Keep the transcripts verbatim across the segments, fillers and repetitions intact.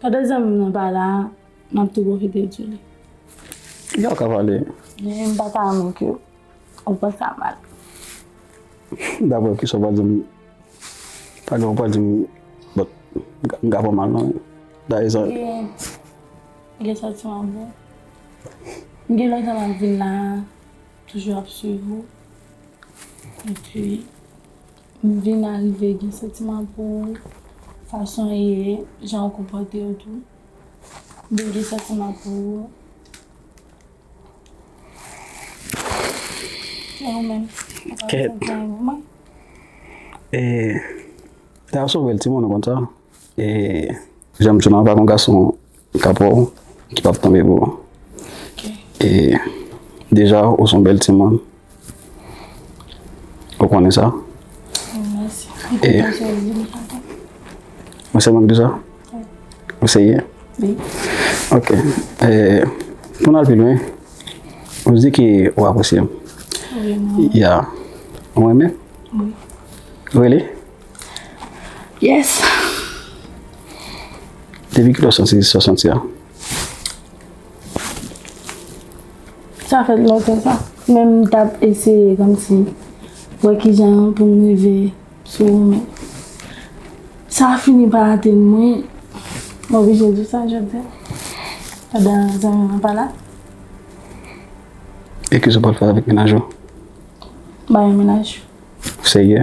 Pandan zanmi m nan pa la, m ap tou pwofite di w li. Ya w ka pale. Men m pa ta renmen ke ou pran sa mal. Dapre kisa w pral di m, pa gen w pral di m, but, m ka, m ka pran mal non. Dayè sa. Gen, gen santiman pou ou. M gen lontan m ap vin la, toujou ap swiv ou. Epi, m vin arive gen santiman pou ou, fason w ye, jan w konpòte w tou. M vin gen santiman pou ou. E ou menm? Kèt. E, ta sou bèl timoun konsa. E, jan m di w la, pa gon gason k ap wè w, ki p ap tonbe pou ou. E, deja, ou se yon bèl timoun. Ou konnen sa? E, ou sèlman k di sa? Ou serye? Wi. Ok. E, pou n al pi lwen, ou di ke ou apresye m. Wi, mwen. Ya. Ou renmen? Wi. Really? Yes. Depi kilè w santi sa w santi a? Sa fè lontan sa. Men m t ap eseye kòmsi wè kijan pou m rive sou ou, men sa fini pa atenn mwen. M oblije di w sa jodi a. Pandan zanmi m nan pa la. E kisa w pral fè avèk mennaj ou? Bay mennaj. Ou serye?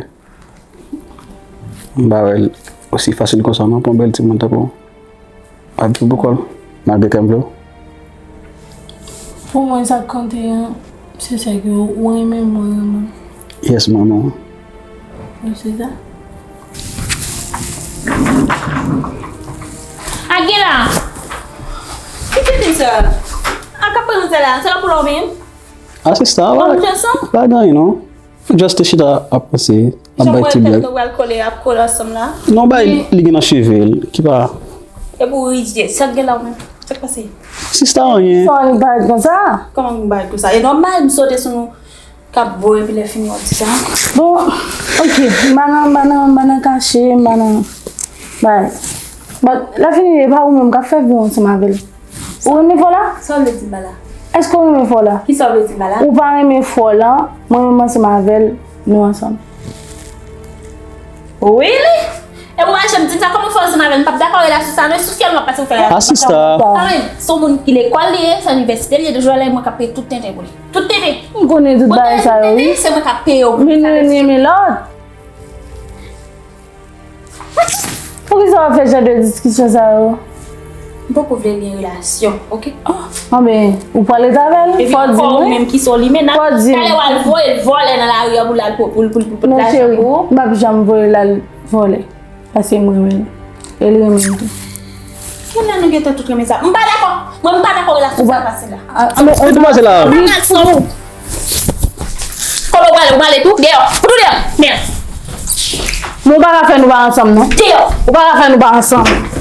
M pa wè l osi fasil konsa non pou yon bèl timoun tankou w ap viv pou kò l, malgre kè m vle w. Pou mwen, sa k konte an, se sa ke ou renmen mwen renmen. Yes, manman. Wi, se sa. Agila! Ki tenten sa? A k ap pran sa la? Sa la pou lòm menm? A sista, pa, pa gen anyen non. Just te chita ap panse, ap bay ti blag. Jan mwen tèt nou pral kole, ap kole ansanm la. Non, bay li gen nan cheve l, ki pa. Epi w ridye, sa k gen la ou menm? Sa k pase? Sista, anyen. Sa w parèt konsa? Kòman m parèt konsa? E nòmal, m sote sou nou k ap bo epi lè fini w ap di sa. Bon, ok, m pa nan, m pa nan, m pa nan kache, m pa nan bay. But, lè fini, e pa ou menm k ap fè vi w ansanm avè l. Ou renmen fò la? Sa w vle di m la? Èske w renmen fò la? Kisa w vle di m la? Ou pa renmen fò la, mwen menm ansanm avè l, nou ansanm. Really? E ou pa janm di m sa, kòman fè w ansanm avè l? M p ap dakò relasyon sa non, e sou fyèl mwen ap pase pou fè relasyon. A sista. Kanmenm, se yon moun ki lekòl li ye, se inivèsite li ye, de jou a lè mwen k ap peye tout tenten pou li. Tout tenten. M konnen tout bagay sa yo, wi. Tenten, se mwen k ap peye w pou fè relasyon. Men nou youn renmen lòt. Poukisa w ap fè jan de diskisyon sa yo? M poko vle gen relasyon, ok? Anben, ou pral ret avè l, fò w di m wi. Epi ankò ou menm ki se w limenna, talè w al voye l vòlè nan lari a pou l al pou, pou, pou, pou, pou lajan pou ou. Non cheri, m p ap janm voye l al vòlè. Paske m renmen l. E l renmen m tou. Kilè nou gentan tout renmen sa? M pa dakò. Mwen, m pa dakò relasyon sa pase la. Ou demwazèl la. Kote w prale, ou prale tou? Deyò. Ou tou deyò. Mèd. Men ou pa ka fè nou pa ansanm, non. Deyò. Ou pa ka fè nou pa ansanm.